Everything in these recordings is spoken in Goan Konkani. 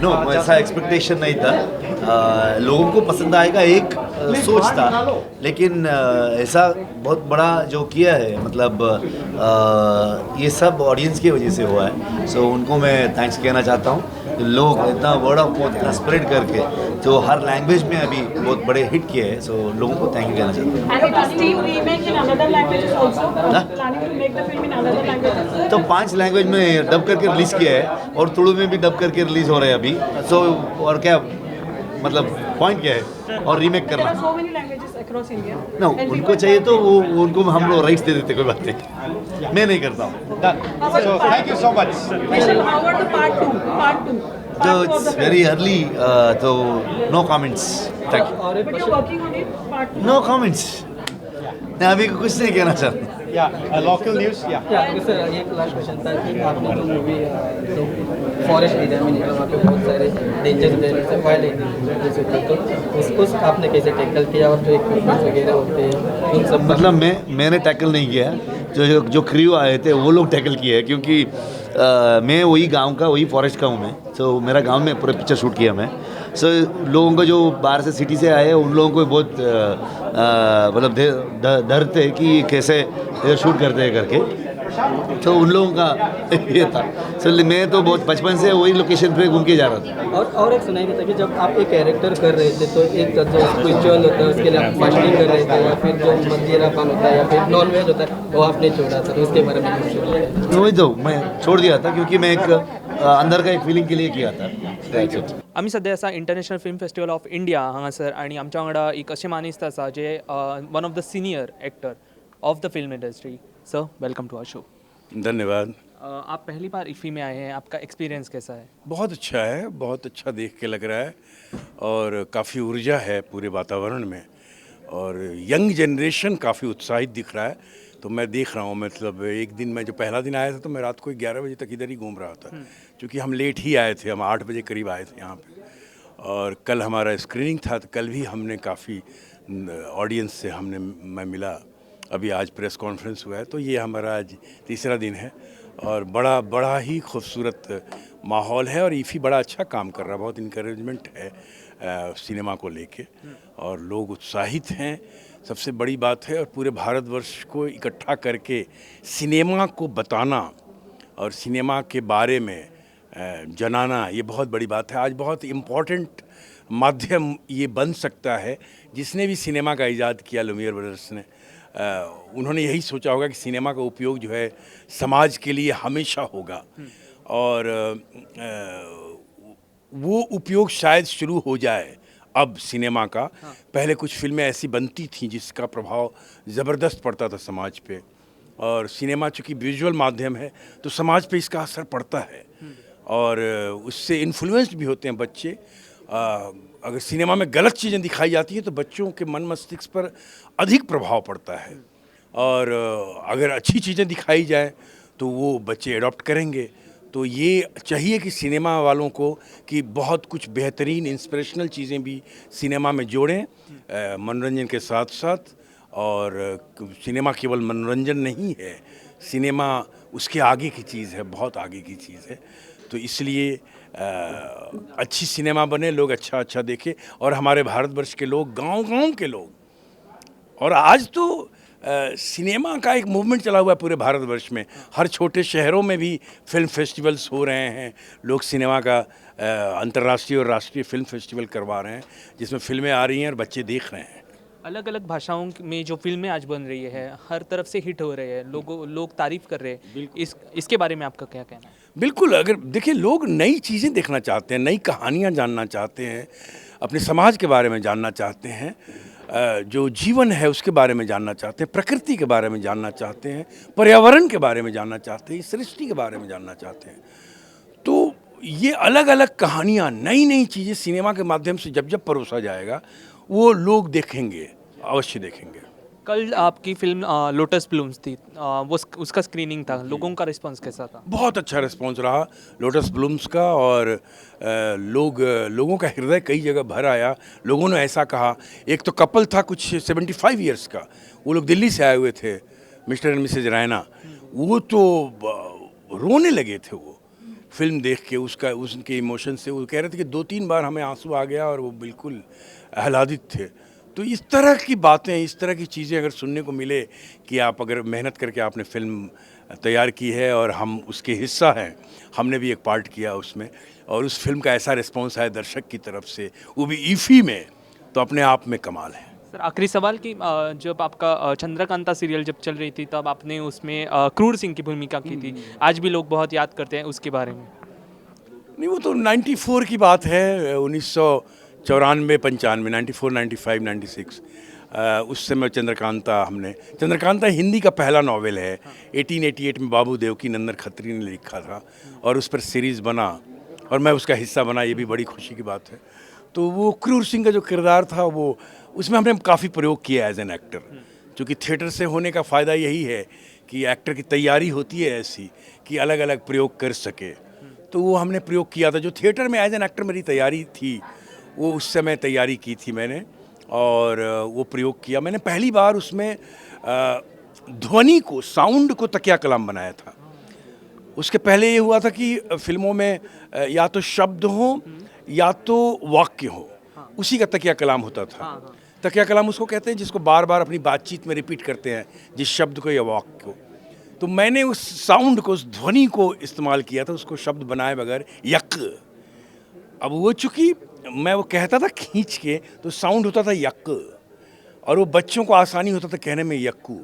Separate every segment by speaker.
Speaker 1: नो, ऐसा एक्सपेक्टेशन नहीं था। लोगों को पसंद आएगा एक सोच था, लेकिन ऐसा बहुत बड़ा जो किया है, मतलब ये सब ऑडियंस की वजह से हुआ है। सो उनको मैं thanks कहना चाहता हूँ। लोग इतना वर्ड ऑफ माउथ, इतना स्प्रेड करके जो हर लैंग्वेज में अभी बहुत बड़े हिट किए हैं, सो लोगों को thank you कहना चाहता हूँ।
Speaker 2: And it is team remake in another languages also.
Speaker 1: Huh?
Speaker 2: Planning to make the film in another languages.
Speaker 1: तो 5 लैंग्वेज में डब करके रिलीज़ किया है और तुलु में भी डब करके रिलीज़ हो रहे हैं अभी। सो और क्या, मतलब पॉइंट क्या है और रीमेक
Speaker 2: There
Speaker 1: करना?
Speaker 2: are so many languages across India.
Speaker 1: ना,
Speaker 2: And
Speaker 1: उनको
Speaker 2: people
Speaker 1: चाहिए तो वो उनको हम लोग राइट्स दे देते, कोई बात नहीं, मैं नहीं करता हूँ।
Speaker 3: Done. So thank you so much.
Speaker 2: Vishal, how about the part two? Part two.
Speaker 1: तो
Speaker 2: Part two of
Speaker 1: it's
Speaker 2: the film.
Speaker 1: Very early, तो no comments, thank you.
Speaker 2: But you're working on it. Part two.
Speaker 1: No comments, मैं अभी कुछ नहीं कहना चाहता।
Speaker 3: Yeah, local news. Yeah.
Speaker 4: Yeah, sir, एक लास्ट क्वेश्चन था कि आपने जो मूवी जो फॉरेस्ट एरिया में निकला, वहाँ पे बहुत सारे डेंजर्स जैसे वाइल्ड एनिमल्स होते हैं, तो उसको आपने कैसे टैकल किया और जो इक्विपमेंट्स वगैरह होते हैं उन सब?
Speaker 1: मतलब मैंने टैकल नहीं किया, जो जो, जो क्रू आए थे वो लोग टैकल किए हैं, क्योंकि मैं वही गांव का, वही फॉरेस्ट का हूँ मैं। सो मेरा गांव में पूरा पिक्चर शूट किया मैं। सो लोगों को जो बाहर से सिटी से आए, उन लोगों को बहुत मतलब डर थे कि कैसे इधर शूट करते हैं करके, तो उन लोगों का ये था। सो मैं तो बहुत बचपन से वही लोकेशन पे घूम के जा रहा था।
Speaker 4: और एक सुनाई देता कि जब आप एक कैरेक्टर कर रहे थे तो एक जो स्पिरिचुअल होता है उसके लिए आप फास्टिंग कर रहे थे, या फिर जो मदिरा पान होता है या फिर नॉन वेज होता है वो आपने छोड़ा था, तो उसके बारे में कुछ बताइए।
Speaker 1: वही तो मैं छोड़ दिया था, क्योंकि मैं एक अंदर का एक फीलिंग के लिए किया था। That's it.
Speaker 5: आमी सद्या आसा International Film Festival of India हांगासर आनी आमच्या वांगडा एक अशें मानेस्त आसा जे one of the senior actor of the film industry. Sir, welcome to our show.
Speaker 6: धन्यवाद।
Speaker 5: आप पहली बार इफ़ी में आए हैं, आपका एक्सपीरियंस कैसा है?
Speaker 6: बहुत अच्छा है, बहुत अच्छा देख के लग रहा है और काफ़ी ऊर्जा है पूरे वातावरण में और यंग जनरेशन काफ़ी उत्साहित दिख रहा है। तो मैं देख रहा हूँ, मतलब एक दिन मैं जो पहला दिन आया था तो मैं रात को 11 बजे तक इधर ही घूम रहा था, क्योंकि हम लेट ही आए थे, हम 8 बजे करीब आए थे यहाँ पे। और कल हमारा स्क्रीनिंग था तो कल भी हमने काफ़ी ऑडियंस से हमने मैं मिला। अभी आज प्रेस कॉन्फ्रेंस हुआ है, तो ये हमारा आज तीसरा दिन है और बड़ा बड़ा ही खूबसूरत माहौल है और इफ़ी बड़ा अच्छा काम कर रहा है। बहुत इनकरेजमेंट है सिनेमा को लेके और लोग उत्साहित हैं, सबसे बड़ी बात है। और पूरे भारतवर्ष को इकट्ठा करके सिनेमा को बताना और सिनेमा के बारे में जनाना, ये बहुत बड़ी बात है। आज बहुत इम्पोर्टेंट माध्यम ये बन सकता है। जिसने भी सिनेमा का ईजाद किया, लुमियर ब्रदर्स ने, उन्होंने यही सोचा होगा कि सिनेमा का उपयोग जो है समाज के लिए हमेशा होगा और वो उपयोग शायद शुरू हो जाए अब सिनेमा का। पहले कुछ फिल्में ऐसी बनती थीं जिसका प्रभाव ज़बरदस्त पड़ता था समाज पे और सिनेमा चूँकि विजुअल माध्यम है तो समाज पे इसका असर पड़ता है और उससे इन्फ्लुएंस्ड भी होते हैं बच्चे। अगर सिनेमा में गलत चीज़ें दिखाई जाती हैं तो बच्चों के मन मस्तिष्क पर अधिक प्रभाव पड़ता है और अगर अच्छी चीज़ें दिखाई जाए तो वो बच्चे अडॉप्ट करेंगे। तो ये चाहिए कि सिनेमा वालों को कि बहुत कुछ बेहतरीन इंस्पिरेशनल चीज़ें भी सिनेमा में जोड़ें मनोरंजन के साथ साथ। और सिनेमा केवल मनोरंजन नहीं है, सिनेमा उसके आगे की चीज़ है, बहुत आगे की चीज़ है। तो इसलिए अच्छी सिनेमा बने, लोग अच्छा अच्छा देखें और हमारे भारतवर्ष के लोग, गांव-गांव के लोग, और आज तो सिनेमा का एक मूवमेंट चला हुआ है पूरे भारतवर्ष में। हर छोटे शहरों में भी फिल्म फेस्टिवल्स हो रहे हैं। लोग सिनेमा का अंतर्राष्ट्रीय और राष्ट्रीय फिल्म फेस्टिवल करवा रहे हैं, जिसमें फिल्में आ रही हैं और बच्चे देख रहे हैं।
Speaker 5: अलग अलग भाषाओं में जो फिल्में आज बन रही है, हर तरफ से हिट हो रही है, लोग तारीफ कर रहे हैं। इस इसके बारे में आपका क्या कहना है?
Speaker 6: बिल्कुल, अगर देखिए, लोग नई चीज़ें देखना चाहते हैं, नई कहानियाँ जानना चाहते हैं, अपने समाज के बारे में जानना चाहते हैं, जो जीवन है उसके बारे में जानना चाहते हैं, प्रकृति के बारे में जानना चाहते हैं, पर्यावरण के बारे में जानना चाहते हैं, सृष्टि के बारे में जानना चाहते हैं। तो ये अलग अलग कहानियाँ, नई नई चीज़ें सिनेमा के माध्यम से जब जब परोसा जाएगा, वो लोग देखेंगे, अवश्य देखेंगे।
Speaker 5: कल आपकी फिल्म लोटस ब्लूम्स थी, वो उसका स्क्रीनिंग था, लोगों का रिस्पांस कैसा था?
Speaker 6: बहुत अच्छा रिस्पांस रहा लोटस ब्लूम्स का और लोग, लोगों का हृदय कई जगह भर आया। लोगों ने ऐसा कहा, एक तो कपल था कुछ 75 इयर्स का, वो लोग दिल्ली से आए हुए थे, मिस्टर एंड मिसेज रैना, वो तो रोने लगे थे। वो फिल्म देख के उसका उसके इमोशन से वो कह रहे थे कि 2-3 बार हमें आंसू आ गया और वो बिल्कुल आह्लादित थे। तो इस तरह की बातें, इस तरह की चीज़ें अगर सुनने को मिले कि आप अगर मेहनत करके आपने फिल्म तैयार की है और हम उसके हिस्सा हैं, हमने भी एक पार्ट किया उसमें और उस फिल्म का ऐसा रिस्पॉन्स आया दर्शक की तरफ से, वो भी ईफी में, तो अपने आप में कमाल है।
Speaker 5: सर, आखिरी सवाल कि जब आपका चंद्रकांता सीरियल जब चल रही थी, तब आपने उसमें क्रूर सिंह की भूमिका की थी। आज भी लोग बहुत याद करते हैं उसके बारे में।
Speaker 6: नहीं, वो तो 94 की बात है, 1994 95, 94, 95, 96, उस समय चंद्रकांता, हमने चंद्रकांता हिंदी का पहला नॉवेल है। 1888 में बाबू देवकी नंदन खत्री ने लिखा था और उस पर सीरीज़ बना और मैं उसका हिस्सा बना, ये भी बड़ी खुशी की बात है। तो वो क्रूर सिंह का जो किरदार था, वो उसमें हमने काफ़ी प्रयोग किया एज एन एक्टर, क्योंकि थिएटर से होने का फ़ायदा यही है कि एक्टर की तैयारी होती है ऐसी कि अलग अलग प्रयोग कर सके। तो वो हमने प्रयोग किया था जो थिएटर में एज एन एक्टर मेरी तैयारी थी, वो उस समय तैयारी की थी मैंने और वो प्रयोग किया मैंने। पहली बार उसमें ध्वनि को, साउंड को तकिया कलाम बनाया था। उसके पहले ये हुआ था कि फिल्मों में या तो शब्द हो या तो वाक्य हो, उसी का तकिया कलाम होता था। तकिया कलाम उसको कहते हैं जिसको बार बार अपनी बातचीत में रिपीट करते हैं, जिस शब्द को या वाक्य को। तो मैंने उस साउंड को, उस ध्वनि को इस्तेमाल किया था, उसको शब्द बनाए बगैर, यक। अब वो चूँकि मैं वो कहता था खींच के, तो साउंड होता था यक और वो बच्चों को आसानी होता था कहने में यक्कू,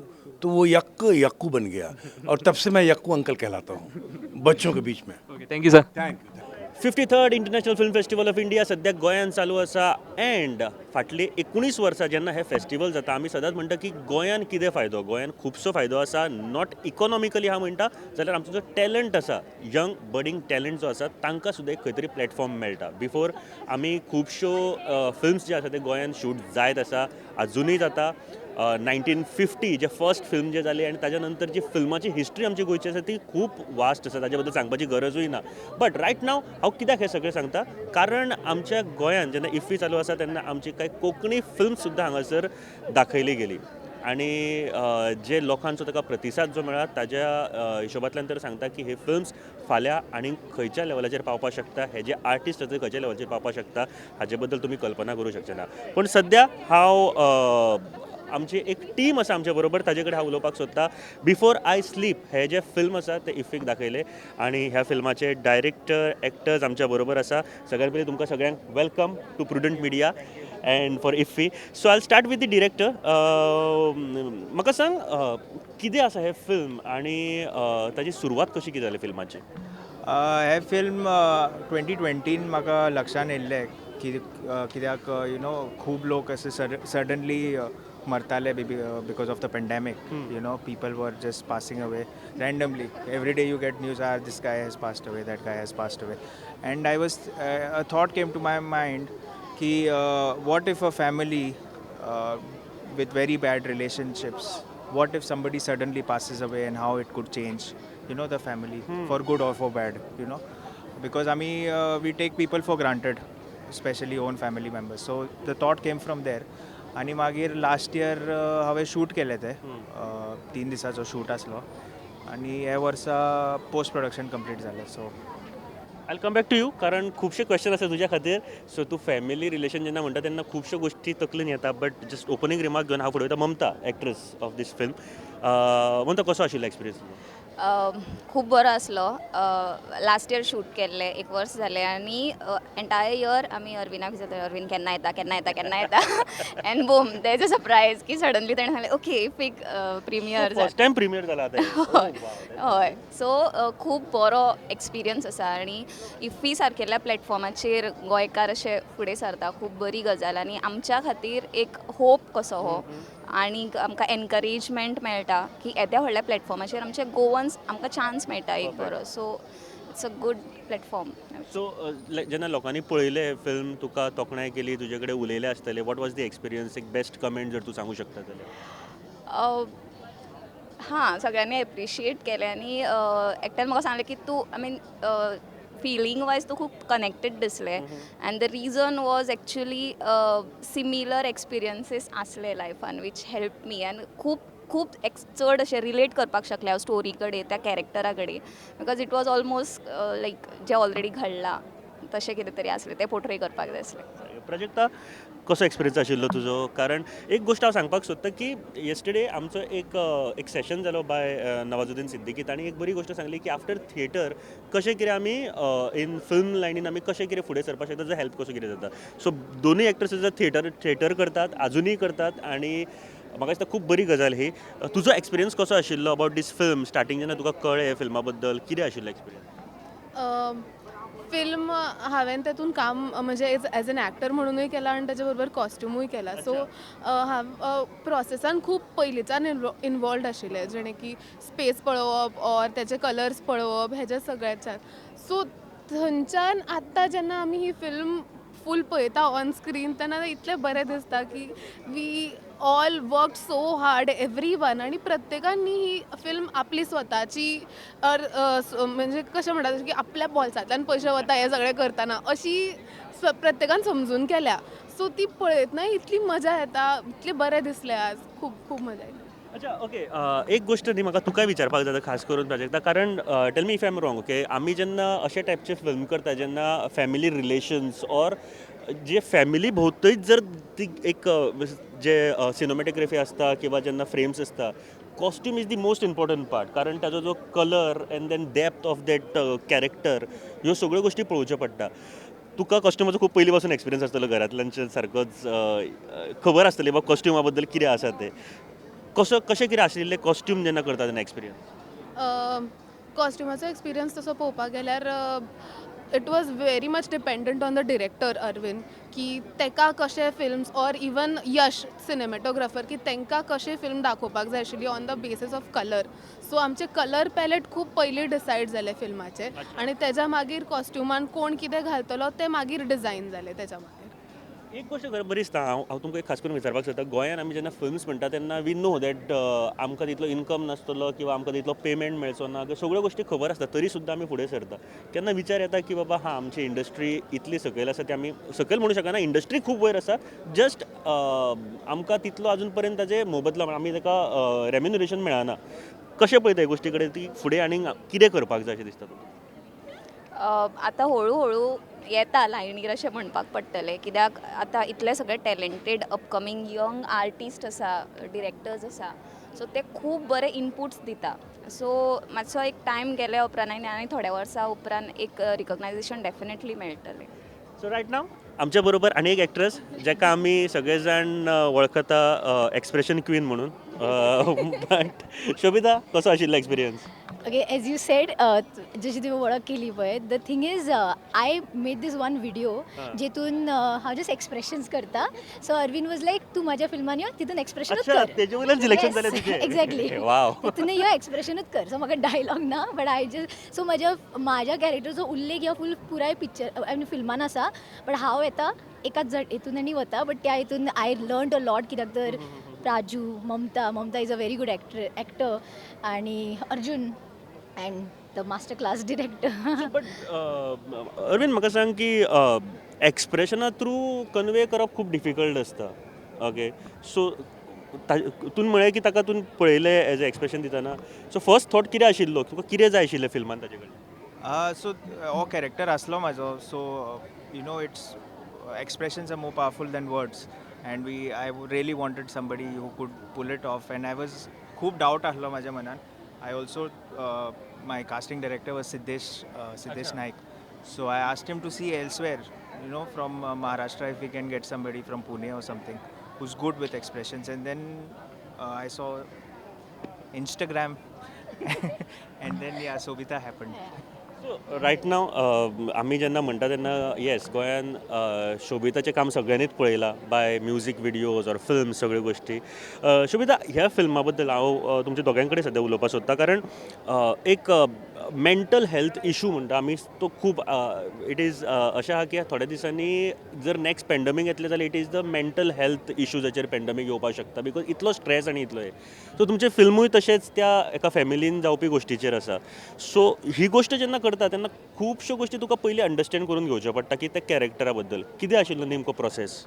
Speaker 6: तो वो यक्क यक्कू बन गया और तब से मैं यक्कू अंकल कहलाता हूँ बच्चों के बीच में।
Speaker 5: Okay, thank you sir.
Speaker 6: Thank you.
Speaker 7: 53rd International Film Festival of India सद्याक गोंयांत चालू आसा एंड फाटली 19 वर्सां जेन्ना हें फेस्टिवल जाता, आमी सदांच म्हणटा की गोंयान कितें फायदो। गोंयान खुबसो फायदो आसा, not economically हांव म्हणटा जाल्यार आमचो जो टॅलंट आसा, यंग बडींग टॅलंट जो आसा, तांकां सुद्दां एक खंय तरी प्लॅटफॉर्म मेळटा। बिफोर आमी खुबश्यो फिल्म्स जे आसा ते गोंयान शूट जायत आसा, आजुनूय जाता। 1950 जे फर्स्ट फिल्म जे जाली आनी ताच्या नंतर जी फिल्माची हिस्ट्री आमची गोंयची आसा ती खूब वास्ट आसा, ताच्या बद्दल सांगपाची गरजूय ना। बट रायट नाव हांव कित्याक हें सगळें सांगता, कारण आमच्या गोंयांत जेन्ना इफ्फी चालू आसा तेन्ना आमची कांय कोंकणी फिल्म सुद्दां हांगासर दाखयली गेली आनी जे लोकांचो ताका प्रतिसाद जो मेळ्ळा ताज्या हिशोबांतल्यान तर सांगता की हे फिल्म्स फाल्यां आनी खंयच्या लेवलाचेर पावपाक शकता, हे जे आर्टिस्ट आसा ते खंयच्या लेवलाचेर पावपाक शकता हाजे बद्दल तुमी कल्पना करूं शकचे ना। पूण सद्या हांव आमची एक टीम आसा आमच्या बरोबर, ताजे कडेन हांव उलोवपाक सोदता। बिफोर I sleep हे जे फिल्म आसा ते इफ्फीक दाखयलें आनी ह्या फिल्माचे डायरेक्टर, एक्टर्स आमच्या बरोबर आसा। सगळ्यात पयलीं तुमकां सगळ्यांक welcome to Prudent Media and for IFFI. So I start with the director. म्हाका सांग, कितें आसा हें फिल्म आनी ताजी सुरवात कशी कितें जाली फिल्माची?
Speaker 8: हें फिल्म 2020 म्हाका लक्षान येयल्लें की कित्याक you know खूब लोक अशे suddenly मरताले because of the pandemic. People were just passing away randomly. Every day you get news, "Ah, this guy has passed away, that guy has passed away." And I was a thought came to my mind की what if a family with very bad relationships, what if somebody suddenly passes away and how it could change the family for good or for bad? Because I mean, we take people for granted, especially own family members. So the thought came from there. आनी मागीर लास्ट इयर हांवें शूट केलें तें, 3 दिसाचो शूट आसलो आनी हे वर्सा पोस्ट प्रोडक्शन कंप्लीट जालें, so
Speaker 7: I come back to you, कारण खुबशे क्वेश्चन आसा तुज्या खातीर। सो तूं फॅमिली रिलेशन जेन्ना म्हणटा तेन्ना खुबश्यो गोश्टी तकलेन येता, बट जस्ट ओपनींग रिमार्क घेवन हांव फुडें वयता। ममता, actress of this film. Mamta, कसो आशिल्लो एक्सपिरियन्स?
Speaker 9: खूब बरो आसलो। लास्ट इयर शूट केल्लें, एक वर्स जालें आनी एंटायर इयर आमी अरविनाक विचारताले, अरविंद केन्ना येता, केन्ना येता, केन्ना येता? And boom, there is a surprise की सडनली ताणें सांगलें, ओके, इफ्फीक प्रिमियर.
Speaker 7: फर्स्ट टायम प्रिमियर जाला आतां हें.
Speaker 9: हय, सो खूब बरो एक्सपिरियन्स आसा आनी इफ्फी सारकेल्या प्लॅटफॉर्माचेर गोंयकार अशे फुडें सरता, खूब बरी गजाल आनी आमच्या खातीर एक होप कसो हो आनी आमकां एनकरेजमेंट मेळटा की येद्या व्हडल्या प्लॅटफॉर्माचेर आमचे गोवन्स आमकां चान्स मेळटा एक बरो, so it's a good platform.
Speaker 7: So जेन्ना लोकांनी पळयलें फिल्म, तुका तोखणाय केली, तुजे कडेन उलयले आसतले, what was the experience? एक बेस्ट कमेंट जर तूं सांगू शकता जाल्यार.
Speaker 9: हां, सगळ्यांनी एप्रिशिएट केलें आनी एकट्यान म्हाका सांगलें की तूं, I mean, feeling wise तूं खूब कनेक्टेड दिसलें and the reason was actually similar experiences आसले लायफान, which help me and खूब खूब एक्स चड अशें रिलेट करपाक शकलें हांव स्टोरी कडेन, त्या कॅरेक्टरा कडेन, because it was almost like जें ऑलरेडी घडलां तशें कितें तरी आसलें, तें पोर्ट्रे करपाक जाय आसलें.
Speaker 7: प्राजक्ता, कसो एक्सपिरियन्स आशिल्लो तुजो? कारण एक गोश्ट हांव सांगपाक सोदतां की येस्टरडे आमचो एक सेशन जालो बाय नवाजुद्दीन सिद्दीकी. तांणी एक बरी गोश्ट सांगली की आफ्टर थिएटर कशें कितें आमी इन फिल्म लायनीन आमी कशें कितें फुडें सरपाक शकता, ताजो हेल्प कसो कितें जाता. सो दोनूय एक्ट्रेसीस थिएटर थिएटर करतात, आजुनूय करतात आनी म्हाका दिसता खूब बरी गजाल ही. तुजो एक्सपिरियन्स कसो आशिल्लो अबावट दीस फिल्म? स्टार्टींग जेन्ना तुका कळ्ळें फिल्मा बद्दल, कितें आशिल्लो एक्सपिरियन्स?
Speaker 10: फिल्म हांवें तेतून काम म्हणजे एज एन एक्टर म्हणुनूय केला आनी ताजे बरोबर कॉस्ट्युमूय केला. सो हांव प्रोसेसान खूब पयलींच्यान इनवॉल्वड आशिल्लें, जेणे की स्पेस पळोवप ऑर तेजे कलर्स पळोवप हेजे सगळ्याच्यान. सो थंयच्यान आत्तां जेन्ना आमी ही फिल्म फूल पळयता ऑन स्क्रीन, तेन्ना इतलें बरें दिसता की we all work so hard, everyone, आनी प्रत्येकान ही फिल्म आपली स्वताची ऑर म्हणजे कशें म्हणटा की आपल्या बोल्सांतल्यान पयशे वता हें सगळें करतना अशी प्रत्येकान समजून केल्या. सो ती पळयतना इतली मजा येता, इतलें बरें दिसलें आज, खूब खूब मजा येयली.
Speaker 7: अच्छा, ओके. एक गोश्ट न्ही म्हाका तुका विचारपाक जाता, खास करून प्राजक्ता, कारण tell me if I am wrong, okay? आमी जेन्ना अशे टायपचे फिल्म करता, जेन्ना फॅमिली रिलेशन्स ऑर जे फॅमिली भोंवतणीच जर ती एक जे सिनेमॅटोग्राफी आसता किंवा जेन्ना फ्रेम्स आसता, costume is the most important part, कारण ताजो जो colour and then depth of that character, ह्यो सगळ्यो गोश्टी पळोवच्यो पडटा. तुका कॉस्ट्युमाचो खूब पयलीं पासून एक्सपिरियन्स आसतलो, घरांतल्यानचे सारकोच खबर आसतली बाबा कॉस्ट्युमा बद्दल कितें आसा तें. कसो कशें कितें आशिल्लें कॉस्ट्यूम जेन्ना करता तेन्ना एक्सपिरियन्स?
Speaker 10: कॉस्ट्युमाचो एक्सपिरियन्स तसो पळोवपाक गेल्यार, it was very much dependent on the director Arvind, की तेका कशे films or even Yash cinematographer, की तांकां कशें फिल्म दाखोवपाक जाय आशिल्ली on the basis of colour. So आमचे कलर पॅलेट खूब पयलीं डिसायड जाले फिल्माचे आनी तेज्या मागीर कॉस्ट्युमान कोण कितें घालतलो तें मागीर डिजायन जालें तेज्या मागीर.
Speaker 7: एक गोश्ट खरें बरी दिसता, हांव तुमकां एक खास करून विचारपाक सोदता. गोंयान आमी जेन्ना फिल्म्स म्हणटा तेन्ना we know that आमकां तितलो इनकम नासतलो किंवा आमकां तितलो पेमेंट मेळचो ना, सगळ्यो गोश्टी खबर आसता, तरी सुद्दां आमी फुडें सरता. केन्ना विचार येता की बाबा हां, आमची इंडस्ट्री इतली सकयल आसा ती, आमी सकयल म्हणू शकना, इंडस्ट्री खूब वयर आसा, जस्ट आमकां तितलो अजून पर्यंत ताजे मोबदला, आमी ताका रेम्युनरेशन मेळना? कशें पळयता ह्या गोश्टी कडेन? ती फुडें आनीक कितें करपाक जाय अशें दिसता तुका?
Speaker 9: आतां हळू हळू येता लायनीर अशें म्हणपाक पडटलें, कित्याक आतां इतले सगळे टॅलेंटेड अपकमींग यंग आर्टिस्ट आसा, डिरेक्टर्स आसा, सो ते खूब बरे इनपुट्स दिता. सो मातसो एक टायम गेल्या उपरांत आनी थोड्या वर्सां उपरांत एक रिकग्नायझेशन डेफिनेटली मेळटलें.
Speaker 7: सो रायट नाव आमच्या बरोबर आनी एक एक्ट्रेस, जाका आमी सगळे जाण वळखता एक्सप्रेशन क्वीन म्हणून. बट शोभिता, कसो आशिल्लो experience?
Speaker 11: Okay, as you said, जशी तुवें वळख केली पळय, the thing is, I made this one video जेतून हांव जस्ट एक्सप्रेशन्स करता. सो अरविंद वॉज लायक, तूं म्हाज्या फिल्मान यो, तितून एक्सप्रेशनूच कर.
Speaker 7: तेजे वयल्यान सिलेक्शन जालें तुजें?
Speaker 11: एक्झॅक्टली. तितून यो, एक्सप्रेशनूच कर. सो म्हाका डायलॉग ना, बट I just, सो म्हाज्या कॅरेक्टरचो उल्लेख ह्या फूल पुराय पिक्चर, I mean फिल्मान आसा, बट हांव येता एकाच हितून आनी वता. बट त्या हितून I learn a lot, कित्याक तर राजू, ममता, Mamta is a very good actor आणि Arjun and the master class director.
Speaker 7: But Arvind, म्हाका सांग की एक्सप्रेशना थ्रू कन्वे करप खूब डिफिकल्ट आसता, ओके? सो तूं म्हळें की ताका तूं पळयलें एज अ एक्सप्रेशन दितना, सो फर्स्ट थॉट कितें आशिल्लो? तुका कितें जाय आशिल्लें फिल्मान ताजे कडेन?
Speaker 8: सो हो कॅरेक्टर आसलो म्हाजो, so it's expressions are more powerful than words and we I really wanted somebody who could pull it off and I was खूब डावट आसलो म्हाज्या मनान. I also, my casting director was Siddhesh Naik, so I asked him to see elsewhere, from Maharashtra, if we can get somebody from Pune or something who's good with expressions. And then I saw Instagram and then, yeah, Sobhita happened.
Speaker 7: So right नाव आमी जेन्ना म्हणटा तेन्ना, येस, गोंयान शोभिताचें काम सगळ्यांनीच पळयलां by music videos or film, सगळ्यो गोश्टी. शोभिता, ह्या फिल्मा बद्दल हांव तुमच्या दोगां कडेन सद्या उलोवपाक सोदतां, कारण एक मेंटल हेल्थ इशू म्हणटा आमी, तो खूब it is अशें आहा की थोड्या दिसांनी जर नेक्स्ट पेंडमीक येतलें जाल्यार it is the mental health इशूजाचेर pandemic येवपाक शकता, because इतलो स्ट्रेस आनी इतलो हें. सो तुमचें फिल्मूय तशेंच त्या एका फॅमिलीन जावपी गोश्टीचेर आसा. सो ही गोश्ट जेन्ना करता तेन्ना खुबश्यो गोश्टी तुका पयलीं अंडरस्टँड करून घेवच्यो पडटा की त्या कॅरेक्टरा बद्दल कितें आशिल्लो नेमको प्रोसेस?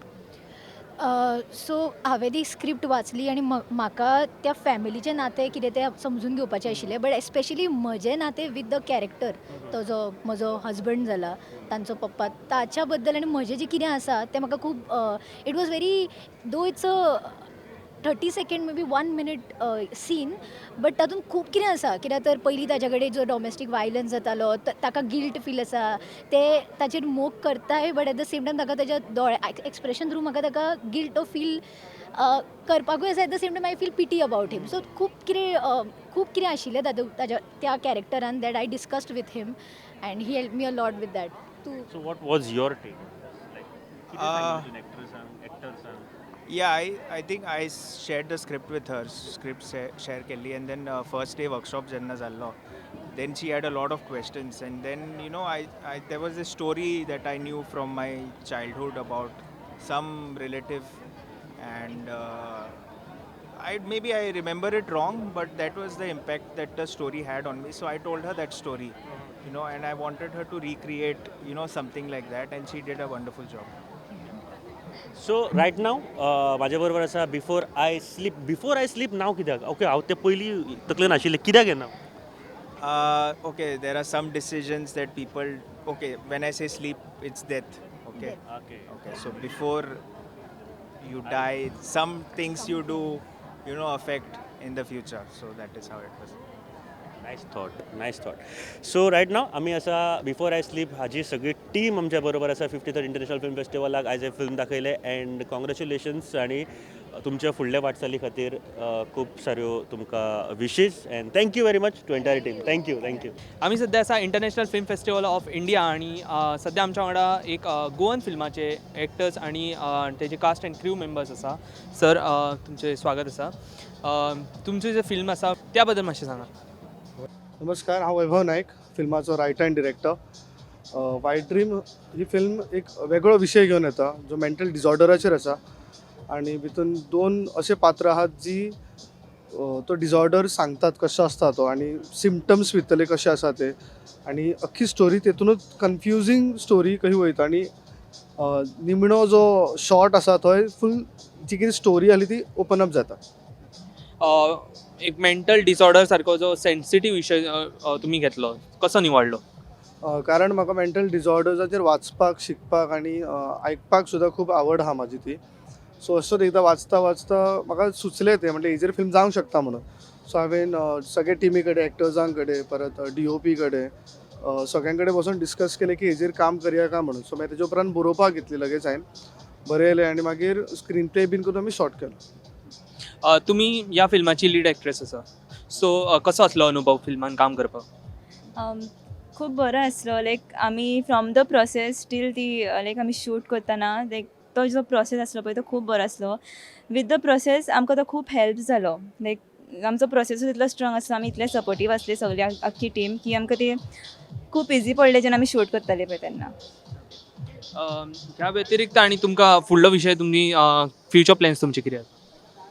Speaker 11: सो हांवें ती स्क्रिप्ट वाचली आनी म्हाका त्या फॅमिलीचें नातें कितें तें समजून घेवपाचें आशिल्लें, बट एस्पेशली म्हजें नातें विथ the character, तो जो म्हजो हजबंड जाला तांचो पप्पा, ताच्या बद्दल आनी म्हजें जें कितें आसा तें म्हाका खूब, it was very, though it's a 30 second, maybe one minute scene, but तातूंत खूब कितें आसा. कित्याक तर पयलीं ताच्या कडेन जो डॉमेस्टीक वायलन्स जातालो, ताका गिल्ट फील आसा, ते ताचेर मोग करताय, but at the same time ताका ताच्या दोळे एक्सप्रेशन थ्रू म्हाका ताका गिल्ट तो फील करपाकूय आसा, at the same time I feel pity about him. So खूब कितें आशिल्लें तातूंत, ताच्या त्या कॅरेक्टरान, that I discussed with him and he help me a lot with that too.
Speaker 7: So what was your take, like एक्ट्रेसान, एक्टर्सान?
Speaker 8: Yeah, I think I shared the script with her. Script share केल्ली and then first day workshop जेन्ना जाल्लो, then she had a lot of questions and then I there was a story that I knew from my childhood about some relative and I maybe I remember it wrong, but that was the impact that the story had on me. So I told her that story, and I wanted her to recreate something like that, and she did a wonderful job.
Speaker 7: So right नाव म्हाजे बरोबर आसा before I sleep. Before I sleep नांव कित्याक? ओके, हांव तें पयलीं तकलेन आशिल्लें, कित्याक हें नांव?
Speaker 8: Okay, there are some decisions that people. Okay, when I say sleep, it's death. Okay.
Speaker 7: Okay.
Speaker 8: Okay, so before you die, some things you do affect in the future. So that is how it was.
Speaker 7: Nice thought, nice thought. So right now आमी आसा बिफोर I sleep हाजी सगळी टीम आमच्या बरोबर आसा. फिफ्टी थर्ड इंटरनॅशनल फिल्म फेस्टिवलाक आयज हे फिल्म दाखयलें एंड कॉंग्रेच्युलेशन्स आनी तुमच्या फुडल्या वाटचाली खातीर खूब साऱ्यो तुमकां wishes and thank you very much to entire team. Thank you, thank you.
Speaker 5: आमी सद्या आसा international film festival of India आनी सद्या आमच्या वांगडा एक गोवन फिल्माचे एक्टर्स आनी तेजे कास्ट अँड क्रू मेंबर्स आसा. सर, तुमचें स्वागत आसा. तुमचें जें फिल्म आसा त्या बद्दल मातशें सांगा.
Speaker 12: नमस्कार, हांव वैभव नायक, फिल्माचो रायटर आनी डिरेक्टर. वायट ड्रीम ही फिल्म एक वेगळो विशय घेवन येता जो मेंटल डिजॉर्डराचेर आसा आनी भितून दोन अशे पात्र आहात जी तो डिजॉर्डर सांगतात कसो आसता तो आनी सिमटम्स भितरले कशे आसा ते आनी अख्खी स्टोरी तेतुनूच कन्फ्युजींग स्टोरी कशी वयता आनी निमणो जो शॉट आसा थंय फूल जी कितें स्टोरी आसली ती ओपन अप जाता.
Speaker 5: एक मेंटल डिसऑर्डर सारको जो सेन्सिटीव विशय तुमी घेतलो, कसो निवडलो?
Speaker 12: कारण म्हाका मेंटल डिजॉर्डर्साचेर वाचपाक, शिकपाक आनी आयकपाक सुद्दां खूब आवड आहा म्हाजी ती. सो असोच एकदां वाचता वाचता म्हाका सुचलें तें, म्हणलें हेजेर फिल्म जावंक शकता म्हणून. सो हांवें सगळे टिमी कडेन, एक्टर्सां कडेन, परत डीओपी कडेन, सगळ्यां कडेन बसून डिस्कस केलें की हेजेर काम करया काय म्हणून. सो मागीर तेजे उपरांत बरोवपाक घेतली लगेच, हांवें बरयलें आनी मागीर स्क्रीन प्ले बीन करून आमी शॉट केलो.
Speaker 5: तुमी ह्या फिल्माची लीड एक्ट्रेस आसा, सो कसो आसलो अनुभव फिल्मान काम करपाक?
Speaker 13: खूब बरो आसलो. लायक आमी फ्रॉम the process till ती, लायक आमी शूट करतना, लायक तो जो प्रोसेस आसलो पळय, तो खूब बरो आसलो. विथ the process आमकां तो खूब हेल्प जालो. लायक आमचो प्रोसेसूच इतलो स्ट्रॉंग आसलो, आमी इतले सपोर्टीव आसले सगळे, आख्खी टीम, की आमकां ते खूब इजी पडलें जेन्ना आमी शूट करताले पळय तेन्ना.
Speaker 5: ह्या व्यतिरिक्त आनी तुमकां फुडलो विशय, तुमी फ्युचर प्लॅन्स तुमचे कितें आसा?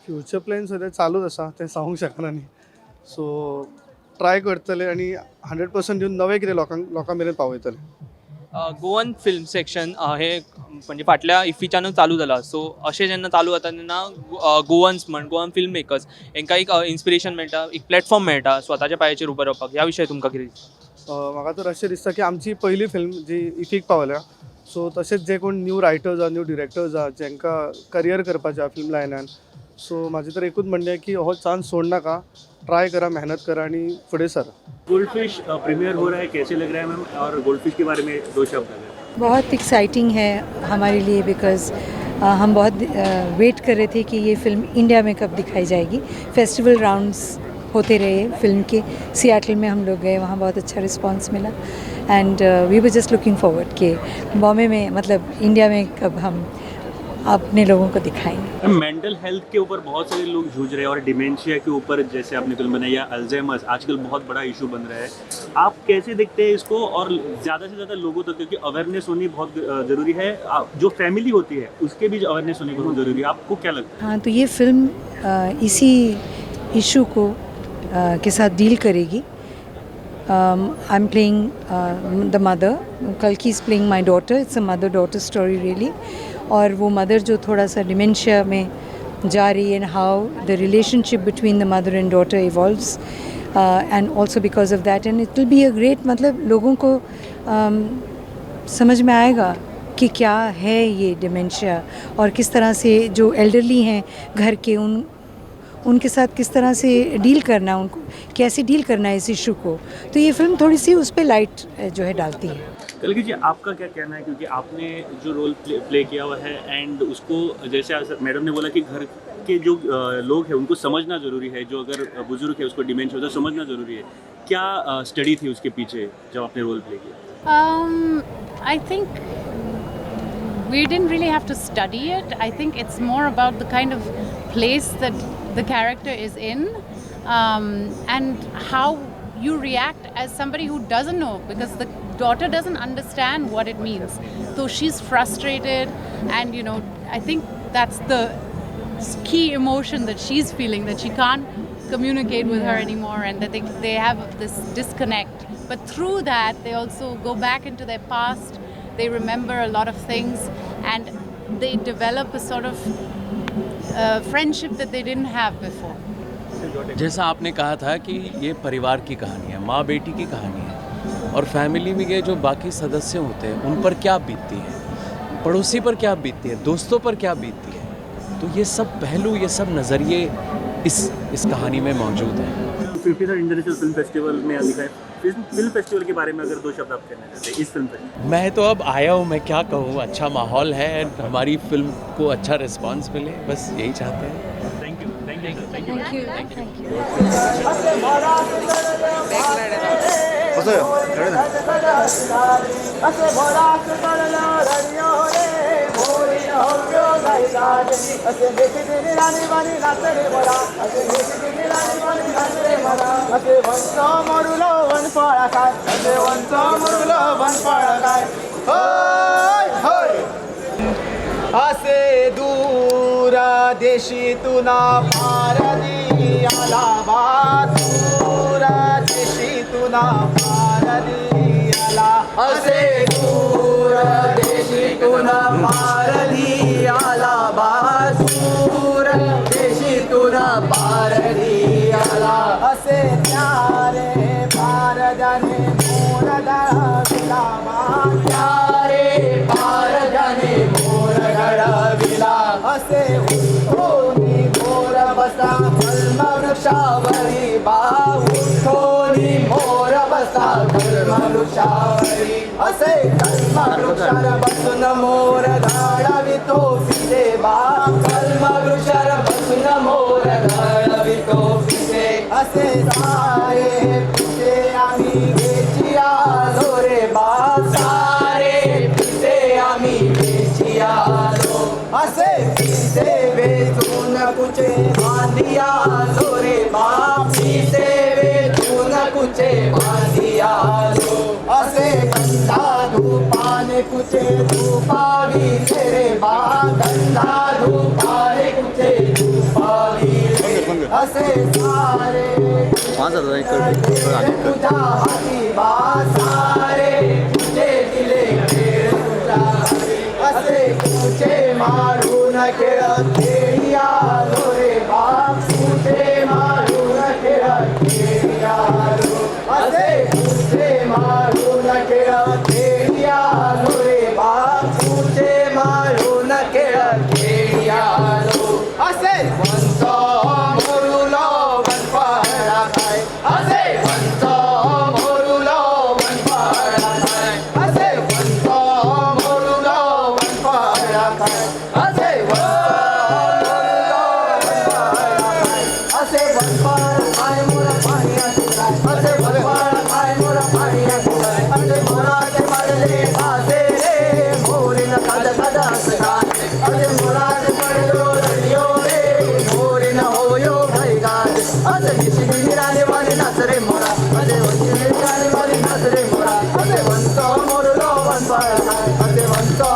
Speaker 12: फ्युचर प्लॅन सद्या चालूच आसा, तें सांगूंक शकना न्ही. सो ट्राय करतले आनी 100% दिवन नवें कितें लोकांक, लोकां मेरेन पावयतले.
Speaker 5: गोवन फिल्म सेक्शन हे म्हणजे फाटल्या इफ्फीच्यानूच चालू जाला. सो अशें जेन्ना चालू जाता तेन्ना गोवन्स म्हण, गोवन फिल्म मेकर्स हांकां एक इन्स्पिरेशन मेळटा, एक प्लॅटफॉर्म मेळटा स्वताच्या पांयाचेर उबो रावपाक. ह्या विशय तुमकां कितें दिसता?
Speaker 12: म्हाका तर अशें दिसता की आमची पयली फिल्म जी इफीक पावल्या, सो तशेंच जे कोण न्यू रायटर्स आहा, न्यू डिरेक्टर्स आहा, जांकां करियर करपाचें आहा फिल्म लायनान, सो म्हाजें तर एकूच म्हणणें की हो चान्स सोड नाका, ट्राय करा, मेहनत करा आनी फुडें सरा.
Speaker 7: गोल्ड फिश प्रीमियर हो रहा है, कैसे लग रहा है मैम? और गोल्ड फिश के बारे में दो शब्द अगर.
Speaker 14: बहुत एक्साइटिंग है हमारे लिए, because हम बहुत वेट कर रहे थे कि ये फिल्म इंडिया में कब दिखाई जाएगी. फेस्टिवल राउंड्स होते रहे फिल्म के. सियाटल में हम लोग गए, वहाँ बहुत अच्छा रिस्पांस मिला and we were just looking forward कि बॉम्बे में, मतलब इंडिया में कब हम अपने लोगों को दिखाएंगे.
Speaker 7: मेंटल हेल्थ के ऊपर बहुत सारे लोग जूझ रहे हैं और डिमेंशिया के ऊपर जैसे आपने फिल्म बनाई या अल्जाइमर्स आजकल बहुत बड़ा इशू बन रहा है. आप कैसे देखते हैं इसको और ज़्यादा से ज़्यादा लोगों तक, क्योंकि अवेयरनेस होनी बहुत ज़रूरी है, जो फैमिली होती है उसके बीच अवेयरनेस होनी बहुत ज़रूरी है, आपको क्या लगता है?
Speaker 14: हाँ, तो ये फिल्म इसी इशू को के साथ डील करेगी. I am playing the mother, Kalki is playing my daughter. It's a mother daughter story really. और वो मदर जो थोड़ा सा डिमेंशिया में जा रही है, and how the relationship between the mother and daughter evolves, and also because of that, and it will be a great, मतलब लोगों को समझ में आएगा कि क्या है ये डिमेंशिया और किस तरह से जो एल्डरली हैं घर के, उन उनके साथ किस तरह से डील करना, उनको कैसे डील करना है इस इशू को। तो ये फिल्म थोड़ी सी उस पर लाइट जो है डालती है।
Speaker 7: कल्कि जी, आपका क्या कहना है, क्योंकि आपने जो रोल प्ले किया हुआ है एंड उसको जैसे मैडम ने बोला कि घर के जो लोग हैं उनको समझना ज़रूरी है, जो अगर बुजुर्ग है उसको डिमेंशिया होता है समझना ज़रूरी है, क्या स्टडी थी उसके पीछे जब आपने रोल प्ले किया?
Speaker 15: I think we didn't really have to study it. I think it's more about the kind of place that the character is in, and how you react as somebody who doesn't know, because the daughter doesn't understand what it means. So she's frustrated, and you know, I think that's the key emotion that she's feeling, that she can't communicate with her anymore, and that they have this disconnect. But through that, they also go back into their past, they remember a lot of things, and they develop a sort of friendship that they didn't have before.
Speaker 16: जैसा आपने कहा था कि ये परिवार की कहानी है, माँ बेटी की कहानी है, और फैमिली में के जो बाकी सदस्य होते हैं उन पर क्या बीतती है, पड़ोसी पर क्या बीतती है, दोस्तों पर क्या बीतती है, तो ये सब पहलू, ये सब नज़रिए इस कहानी में मौजूद हैं।
Speaker 7: 53rd international film festival में दिखाए, फिल्म फेस्टिवल के बारे में अगर दो शब्द आप कहना चाहते हैं इस फिल्म फेस्टिवल?
Speaker 16: मैं तो अब आया हूँ, मैं क्या कहूँ, अच्छा माहौल है, हमारी फिल्म को अच्छा रिस्पांस मिले, बस यही चाहते हैं।
Speaker 7: Thank you, thank you, thank you, thank you.
Speaker 8: असे दूर देशी तुना पारदी आला बा, दूर देशी तुना पारदी आला, असे दूर देशी तुना पारदी आला बा, दूर देशी तुना पारदी आला, असे प्यारे पारदाने मोर धडविला बा, प्यारे पारदाने मोर धडविला, असे उठोनी मोर बसा कल्मवृक्षावरी बा, उठोनी मोर बसा कल्मवृक्षावरी, असे कल्मवृक्षार बसून मोर धाडवितो फिरे बा, कल्मवृक्षार बसून मोर धाडवितो फिरे, असे सारे पिसे आम्ही वेची आलो रे बा, सारे पिसे आम्ही वेची आलो, असे पिसे वेचून कुचे बांधी आलो रे बा, पिसे वेचून कुचे बांधी आलो, असे गंधा धूपाने कुचे धूपावी रे बा, गंधा धूपाने कुचे धूपावी, असे सारे तुझ्या हाती बा, सारे तुझे दिले खेळ तुझ्या हाती, असे कुचे मारून खेळ खेळी आलो रे बा, कुचे मारून खेळ खेळी आलो, असे कुचे मारून खेळ खेळी आलो रे बा, कुचे मारून खेळ खेळी आलो, असे वंचो मोरुलो वनपाळा काय, असे वंचो मोरुलो वनपाळा काय, असे वंचो मोरुलो वनपाळा काय, असे वंचो मोरुलो वनपाळा काय, असे वनपाळा काय मोर पाणी काय, असे वनपाळा काय मोर पाणी काय, असे मोराचे पडले फासे रे मोरीन खाद खाद काय, असे मोराचे पडलो रडियो रे मोरीन होयो भैगाज, असे निशिनी राणे वाली नाच रे मोरा, असे वंचिनी राणे वाली नाच रे मोरा, असे वंचो मोरलो वनपाळा काय, असे वंचो